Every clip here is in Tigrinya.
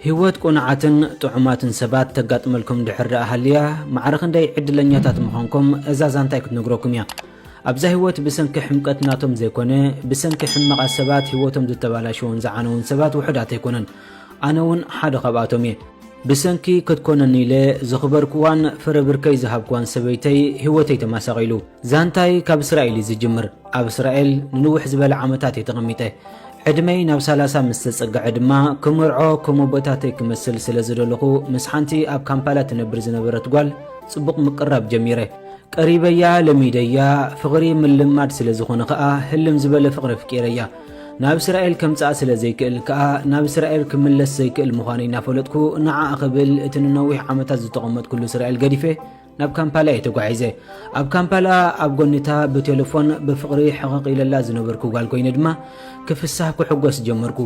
ህይወት ቁኑዓትን ጥዑማትን ሰባት ተጋጥመልኩም ድሕር ደኣ ሃልያ፣ ማዕረ ክንደይ ዕድለኛታት ምዃንኩም እዛ ዛንታይ ክትነግረኩም እያ። ኣብዛ ህይወት ብሰንኪ ሕምቀት ናቶም ዘይኮነ፣ ብሰንኪ ሕማቓት ሰባት ህይወቶም ዝተባላሸውን ዝዓነውን ሰባት ውሑዳት ኣይኮነን። ኣነ እውን ሓደ ካብኣቶም እየ። ብሰንኪ ክትኮነኒ ኢለ ዝኽበርኩዋን ፍረ ብርከይ ዝሃብኩዋን ሰበይተይ ህይወተይ ተመሳቒሉ። ዛንታይ ካብ እስራኤል እዩ ዝጅምር። ኣብ እስራኤል ንንውሕ ዝበለ ዓመታት እየ ተቐሚጠ። ዕድመይ ናብ ሰላሳ ምስ ተጸግዐ ድማ ክምርዖ ከም ኣቦታተይ ክመስል ስለ ዝደለኹ ምስ ሓንቲ ኣብ ካምፓላ ትነብር ዝነበረት ጓል ጽቡቕ ምቅራብ ጀሚረ። ቀሪበያ ለሚደያ፣ ፍቕሪ ምልማድ ስለ ዝኾነ ኸኣ ህልም ዝበለ ፍቕሪ ኣፍቂረያ። ናብ እስራኤል ከምጽኣ ስለ ዘይክእል ከኣ ናብ እስራኤል ክምለስ ዘይክእል ምዃነይ እናፈለጥኩ ንዓኣ ክብል እቲ ንነዊሕ ዓመታት ዝተቐመጥኩሉ እስራኤል ገዲፈ ናብ ካምፓላ እየ ተጓዒዘ። ኣብ ካምፓላ ኣብ ጎኒታ ብቴሌፎን ብፍቕሪ ሕቕቕ ኢለላ ዝነበርኩ ጓል ኮይነ ድማ ክፍሳህ ክሕጎስ ጀመርኩ።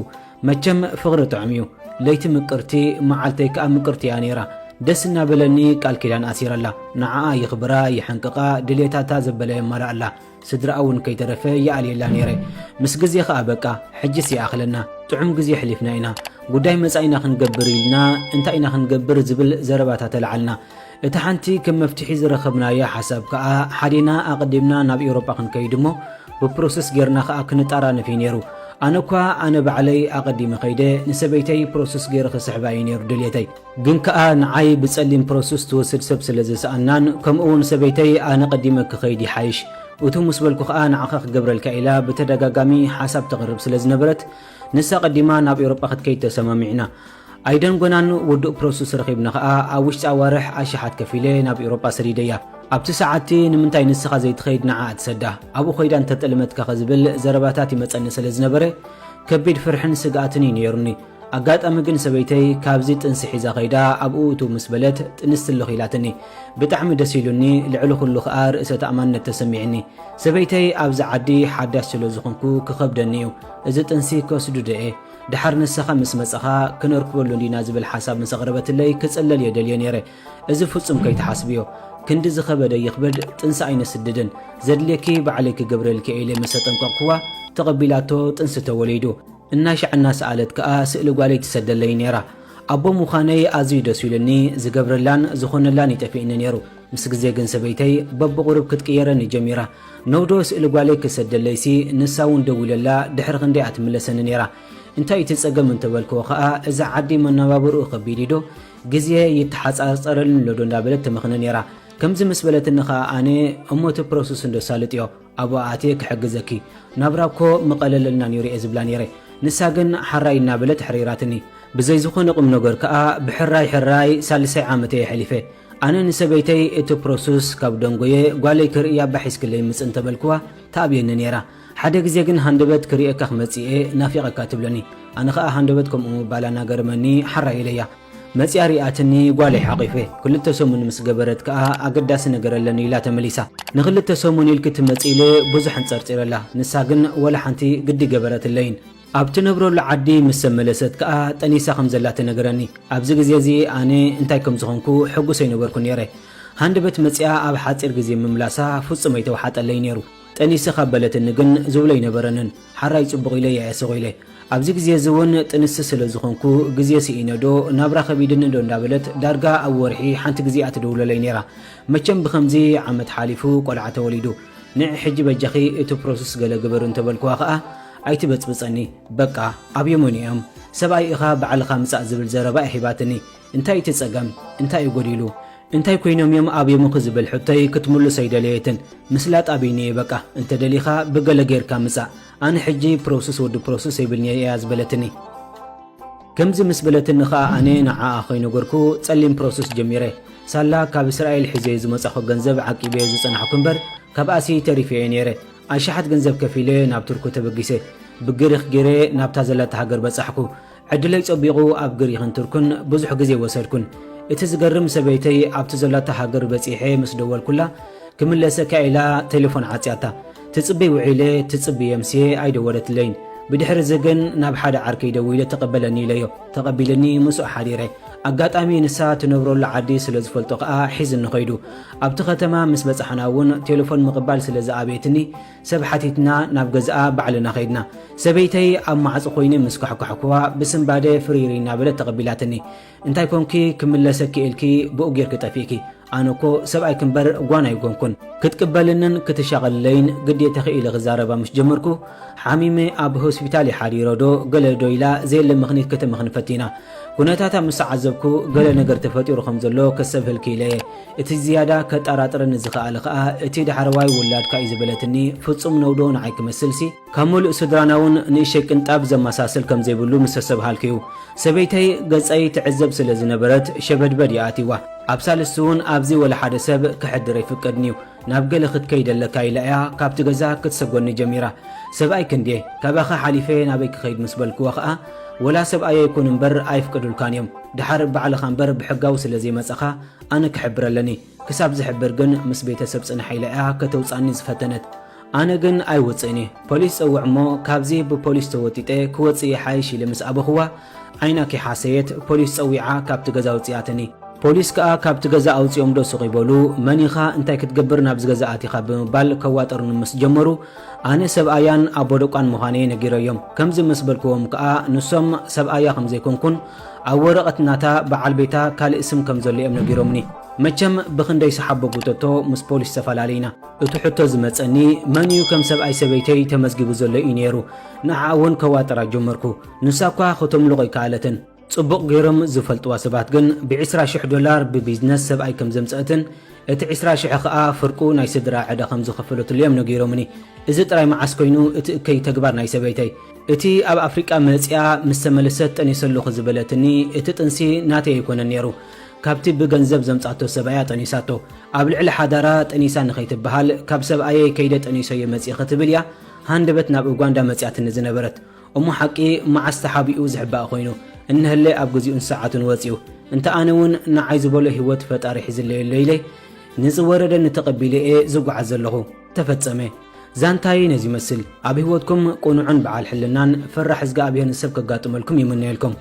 መቸም ፍቕሪ ጥዑም እዩ። ለይቲ ምቅርቲ፣ መዓልተይ ከኣ ምቅርቲ እያ ነይራ። ደስ እናበለኒ ቃል ኪዳን ኣሲረላ። ንዓኣ ይኽብራ፣ ይሕንቅቓ፣ ድሌታታ ዘበለ የማልኣላ። ስድራኣ እውን ከይተረፈ ይኣልየላ ነይረ። ምስ ግዜ ከኣ በቃ፣ ሕጅስ ይኣኽለና፣ ጥዑም ግዜ ኣሕሊፍና ኢና። ጉዳይ መጻኢና ክንገብር ኢልና፣ እንታይ ኢና ክንገብር ዝብል ዘረባታ ተለዓልና። እታ ሓንቲ ከም መፍትሒ ዝረኸብናያ ሓሳብ ከኣ፣ ሓዲና ኣቐዲምና ናብ ኤውሮጳ ክንከይድ እሞ፣ ብፕሮሰስ ጌርና ከኣ ክንጣራነፍ እዩ ነይሩ። ኣነ እኳ ኣነ ባዕለይ ኣቐዲመ ከይደ፣ ንሰበይተይ ፕሮሰስ ገይረ ክስሕባ እዩ ነይሩ ድልየተይ። ግን ከኣ ንዓይ ብጸሊም ፕሮሰስ ትወስድ ሰብ ስለ ዝሰኣናን፣ ከምኡ እውን ሰበይተይ ኣነ ቀዲመ ክኸይድ ይሓይሽ፣ እቱ ምስ በልኩ ከኣ ንዓኻ ክገብረልካ ኢላ ብተደጋጋሚ ሓሳብ ተቕርብ ስለ ዝነበረት፣ ንሳ ቀዲማ ናብ ኤውሮጳ ክትከይድ ተሰማሚዕና። ኣይደንጎናን ውዱእ ፕሮሰስ ረኺብና ከኣ ኣብ ውሽጢ ኣዋርሕ ኣሽሓት ከፊለ ናብ ኤውሮጳ ሰዲደያ። ኣብቲ ሰዓትቲ ንምንታይ ንስኻ ዘይትኸይድ ንዓኣ ትሰዳ? ኣብኡ ኮይዳ እንተጠልመትካ ከዝብል ዘረባታት ይመጸኒ ስለ ዝነበረ፣ ከቢድ ፍርሕን ስግኣትን እዩ ነይሩኒ። ኣጋጣሚ ግን ሰበይተይ ካብዚ ጥንሲ ሒዛ ከይዳ ኣብኡ እቱ ምስ በለት ጥንስቲ ኣለኹ ኢላትኒ። ብጣዕሚ ደስ ኢሉኒ፣ ልዕሊ ኩሉ ከኣ ርእሰ ተኣማንነት ተሰሚዕኒ። ሰበይተይ ኣብዚ ዓዲ ሓዳሽ ስለ ዝኾንኩ ክኸብደኒ እዩ። እዚ ጥንሲ ክወስዱ ዶ እየ? ደሓር ንስኻ ምስ መጻኻ ክነርክበሉ እንዲና ዝብል ሓሳብ ምስ ኣቕረበትለይ ክጽለል እየ ደልየ ነይረ። እዚ ፍጹም ከይትሓስብዮ። ክንዲ ዝኸበደ ይኽበድ ጥንሲ ኣይነስድድን። ዘድልየኪ ባዕለይ ክገብረልኪ እየ ኢለ ምስ ኣጠንቀቕኩዋ ተቐቢላቶ ጥንሲ ተወሊዱ። እናሻዕ እናሰኣለት ከኣ ስእሊ ጓለይ ትሰደለይ ነይራ። ኣቦ ምዃነይ ኣዝዩ ደስ ኢሉኒ፣ ዝገብረላን ዝኾነላን ይጠፊእኒ ነይሩ። ምስ ግዜ ግን ሰበይተይ በብቑሩብ ክትቅየረኒ ጀሚራ። ነውዶ ስእሊ ጓለይ ክሰደለይሲ ንሳ እውን ደዊለላ ድሕሪ ክንደይ ኣትምለሰኒ ነይራ። እንታይ እቲ ጸገም እንተበልክዎ ከኣ እዛ ዓዲ መነባብርኡ ከቢድ እዩ ዶ? ግዜ ይተሓጻጸረልኒ ኣሎ ዶ እንዳበለት ተመኽነ ነይራ። ከምዚ ምስ በለትኒ ከኣ ኣነ እሞ እቲ ፕሮሰስ እንዶ ሳልጥዮ ኣብኡ ኣትየ ክሕግዘኪ። ናብራ እኮ ምቐለለልና ነይሩ እየ ዝብላ ነይረ። ንሳ ግን ሓራይ እናበለት ኣሕሪራትኒ። ብዘይ ዝኾነ ቁም ነገር ከኣ ብሕራይ ሕራይ ሳልሳይ ዓመተይ ኣሕሊፈ። ኣነ ንሰበይተይ እቲ ፕሮሰስ ካብ ደንጎየ ጓለይ ክርእያ ባሕ ሒዝክለይ ምጽእ እንተበልክዋ ትኣብየኒ ነይራ። ሓደ ግዜ ግን ሃንደበት ክርእየካ ክመጽእ እየ ናፊቐካ ትብለኒ። ኣነ ከኣ ሃንደበት ከምኡ ምባላ እናገረመኒ ሓራይ ኢለያ። መጺኣ ሪኣትኒ ጓለይ ሓቒፈ። ክልተ ሰሙን ምስ ገበረት ከኣ ኣገዳሲ ነገር ኣለኒ ኢላ ተመሊሳ። ንክልተ ሰሙን ኢልኪ ትመጺ ኢለ ብዙሕ ኣንጸርጺረላ። ንሳ ግን ወላ ሓንቲ ግዲ ገበረትለይን። ኣብ ትነብረሉ ዓዲ ምስ ተመለሰት ከኣ ጠኒሳ ከም ዘላ ትነግረኒ። ኣብዚ ግዜ እዚ ኣነ እንታይ ከም ዝኾንኩ ሕጉስ ኣይነበርኩን ነይረ። ሃንደበት መጺኣ ኣብ ሓጺር ግዜ ምምላሳ ፍጹም ኣይተዋሓጠለይ ነይሩ። ጠኒሰ ካብ በለትኒ ግን ዝብሎ ኣይነበረንን። ሓራይ ጽቡቕ ኢለ እየ ስቕ ኢለ። ኣብዚ ግዜ እዚ እውን ጥንሲ ስለ ዝኾንኩ ግዜ ስኢነ ዶ ናብራ ከቢድኒ ዶ እንዳበለት ዳርጋ ኣብ ወርሒ ሓንቲ ግዜ እያ ትድውለለይ ነይራ። መቸም ብኸምዚ ዓመት ሓሊፉ ቆልዓ ተወሊዱ። ንዒ ሕጂ በጃኺ እቲ ፕሮሰስ ገለ ግበሪ እንተበልክዋ ከኣ ኣይትበጽብጸኒ። በቃ ኣብዮምን እዮም። ሰብኣይ ኢኻ ባዕልኻ ምጻእ ዝብል ዘረባ እያ ሂባትኒ። እንታይ እቲ ጸገም? እንታይ እዩ ጎዲሉ? እንታይ ኮይኖም እዮም ኣብዮምኺ ዝብል ሕቶይ ክትምልሶ ኣይደለየትን። ምስላጥ ኣብይኒ እየ በቃ። እንተ ደሊኻ ብገለ ጌርካ ምጻእ። ኣነ ሕጂ ፕሮሰስ ወዲ ፕሮሰስ የብልኒ እያ ዝበለትኒ። ከምዚ ምስ በለትኒ ኸኣ ኣነ ንዓኣ ከይነገርኩ ጸሊም ፕሮሰስ ጀሚረ። ሳላ ካብ እስራኤል ሒዘዮ ዝመጻኹ ገንዘብ ዓቂበዮ ዝጸናሕኩ እምበር ካብኣሲ ተሪፈዮ ነይረ። ኣሽሓት ገንዘብ ከፊለ ናብ ቱርኩ ተበጊሰ። ብግሪኽ ገይረ ናብታ ዘላታ ሃገር በጻሕኩ። ዕድለይ ጸቢቑ ኣብ ግሪኽን ቱርኩን ብዙሕ ግዜ ወሰድኩን። እቲ ዝገርም ሰበይተይ ኣብቲ ዘላታ ሃገር በጺሐ ምስ ደወልኩላ ክምለሰካ ኢላ ቴሌፎን ዓጽያታ። ትጽበይ ውዒለ ትጽበይ የምስየ ኣይደወለትለይን። ብድሕሪ እዚ ግን ናብ ሓደ ዓርከይ ደዊለ ተቐበለኒ ኢለዮ። ተቐቢልኒ ምስኡ ሓዲረ። ኣጋጣሚ ንሳ ትነብረሉ ዓዲ ስለ ዝፈልጦ ከኣ ሒዝኒ ኸይዱ። ኣብቲ ከተማ ምስ በጻሕና እውን ቴሌፎን ምቕባል ስለ ዝኣበየትኒ፣ ሰብ ሓቲትና ናብ ገዛኣ ባዕልና ኸይድና። ሰበይተይ ኣብ ማዕጾ ኮይነ ምስ ኳሕኳሕኩዋ፣ ብስንባደ ፍርይሪ እናበለት ተቐቢላትኒ። "እንታይ ኮንኪ ክምለሰኪ ኢልኪ ብኡ ጌርኪ ጠፊእኪ? ኣነ እኮ ሰብኣይኪ እምበር ጓና ኣይኮንኩን። ክትቅበልንን ክትሻቐልለይን ግዴታኺ" ኢለ ክዛረባ ምስ ጀመርኩ፣ "ሓሚመ ኣብ ሆስፒታል ይሓዲሮ ዶ ገለ ዶ?" ኢላ ዘየለ ምኽኒት ከተመኽኒ ፈቲና። ኩነታታ ምስ ዓዘብኩ፣ ገለ ነገር ተፈጢሩ ከም ዘሎ ከሰብህልኪ ኢለ እየ። እቲ ዝያዳ ከጠራጥረኒ ዝኸኣለ ከኣ፣ እቲ ዳሕረዋይ ውላድካ እዩ ዝበለትኒ ፍጹም ነውዶ ንዓይ ክመስልሲ፣ ካብ ምሉእ ስድራና እውን ንእሸይ ቅንጣብ ዘመሳስል ከም ዘይብሉ ምስ ተሰብሃልኩ እዩ። ሰበይተይ ገጸይ ትዕዘብ ስለ ዝነበረት፣ ሸበድበድ እያ ኣትይዋ። ኣብ ሳልስቲ እውን ኣብዚ ወላ ሓደ ሰብ ክሕድር ኣይፍቀድን እዩ። "ናብ ገለ ክትከይድ ኣለካ" ኢላ እያ ካብቲ ገዛ ክትሰጎኒ ጀሚራ። "ሰብኣይኪ እንድየ፣ ካባኺ ሓሊፈ ናበይ ክኸይድ?" ምስ በልክዋ ኸኣ፣ "ወላ ሰብኣየ ይኩን እምበር ኣይፍቅዱልካን እዮም። ደሓር ባዕልኻ እምበር ብሕጋዊ ስለ ዘይመጻኻ ኣነ ክሕብር ኣለኒ። ክሳብ ዝሕብር ግን ምስ ቤተሰብ ጽናሕ" ኢላ እያ ከተውጻኒ ዝፈተነት። ኣነ ግን ኣይወጽእን እየ። ፖሊስ ጸውዕ እሞ ካብዚ ብፖሊስ ተወጢጠ ክወጽእ ይሓይሽ ኢለ ምስ ኣበኽዋ፣ ዓይና ከይሓሰየት ፖሊስ ጸዊዓ ካብቲ ገዛ ኣውጺኣትኒ። ፖሊስ ከኣ ካብቲ ገዛ ኣውጺኦም ዶ ሱቕ ይበሉ፣ "መን ኢኻ? እንታይ ክትገብር ናብዚ ገዛ ኣቲኻ?" ብምባል ከዋጠሩኒ ምስ ጀመሩ፣ ኣነ ሰብኣያን ኣቦ ደቋን ምዃነይ ነጊረዮም። ከምዚ ምስ በልክዎም ከኣ ንሶም ሰብኣያ ከም ዘይኮንኩን ኣብ ወረቐት ናታ በዓል ቤታ ካልእ ስም ከም ዘሎ እዮም ነጊሮምኒ። መቸም ብኽንደይ ሰሓቦ ጉተቶ ምስ ፖሊስ ተፈላለይና። እቲ ሕቶ ዝመጸኒ፣ "መን እዩ ከም ሰብኣይ ሰበይተይ ተመዝጊቡ ዘሎ?" እዩ ነይሩ። ንዓኣ እውን ከዋጥራ ጀመርኩ። ንሳ እኳ ከተምልቖ ኣይከኣለትን። ጽቡቕ ገይሮም ዝፈልጥዋ ሰባት ግን፣ ብዒስራ ሽሕ ዶላር ብቢዝነስ ሰብኣይ ከም ዘምጸእትን፣ እቲ ዒስራ ሽሕ ኸኣ ፍርቁ ናይ ስድራ ዕዳ ከም ዝኸፈለትሉ እዮም ነጊሮምኒ። እዚ ጥራይ መዓስ ኮይኑ፣ እቲ እከይ ተግባር ናይ ሰበይተይ። እቲ ኣብ ኣፍሪቃ መጺኣ ምስ ተመለሰት ጠኒሰ ኣለኹ ዝበለትኒ፣ እቲ ጥንሲ ናተይ ኣይኮነን ነይሩ። ካብቲ ብገንዘብ ዘምጻቶ ሰብኣያ ጠኒሳቶ። ኣብ ልዕሊ ሓዳራ ጠኒሳ ንኸይትበሃል፣ ካብ ሰብኣየይ ከይደ ጠኒሰዮ መጺእ ክትብል እያ ሃንደበት ናብ ኡጋንዳ መጺኣትኒ ዝነበረት። እሞ ሓቂ መዓስ ተሓቢኡ ዝሕባእ ኮይኑ፣ እንሀለ ኣብ ግዚኡን ሰዓቱን ወጺኡ። እንተ ኣነ እውን ንዓይ ዝበሎ ህይወት ፈጣሪ ሒዝለይ ኣሎ ኢለ፣ ንዝወረደኒ ተቐቢለ እየ ዝጓዓዝ ዘለኹ። ተፈጸመ። ዛንታይ ነዚ ይመስል። ኣብ ህይወትኩም ቅኑዕን በዓል ሕልናን ፈራሕ እግዚኣብሄርን ሰብ ከጋጥመልኩም ይምነየልኩም።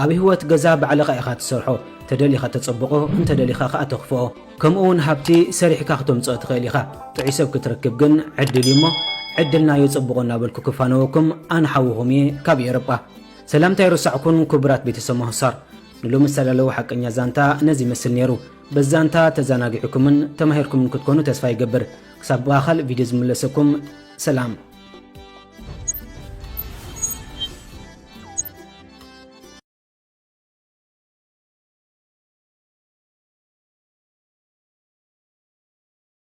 ኣብ ህይወት ገዛ ባዕልኻ ኢኻ ትሰርሖ። ተደሊኻ ተጸብቖ፣ እንተደሊኻ ከኣ ተኽፍኦ። ከምኡ እውን ሃብቲ ሰሪሕካ ክተምጽኦ ትኽእል ኢኻ። ጥዑይ ሰብ ክትረክብ ግን ዕድል እዩ እሞ፣ ዕድልና የጸብቖ እናበልኩ ክፋነወኩም ኣነ ሓውኹም እየ ካብ ኤውሮጳ። ሰላምታ ኣይረሳዕኩን ክቡራት ቤተሰብ መሆሳር። ንሎሚ ዝተዳለወ ሓቀኛ ዛንታ ነዚ ይመስል ነይሩ። በዚ ዛንታ ተዘናጊዕኩምን ተማሂርኩምን ክትኮኑ ተስፋ ይገብር። ክሳብ ብኣኻል ቪድዮ ዝምለሰኩም፣ ሰላም።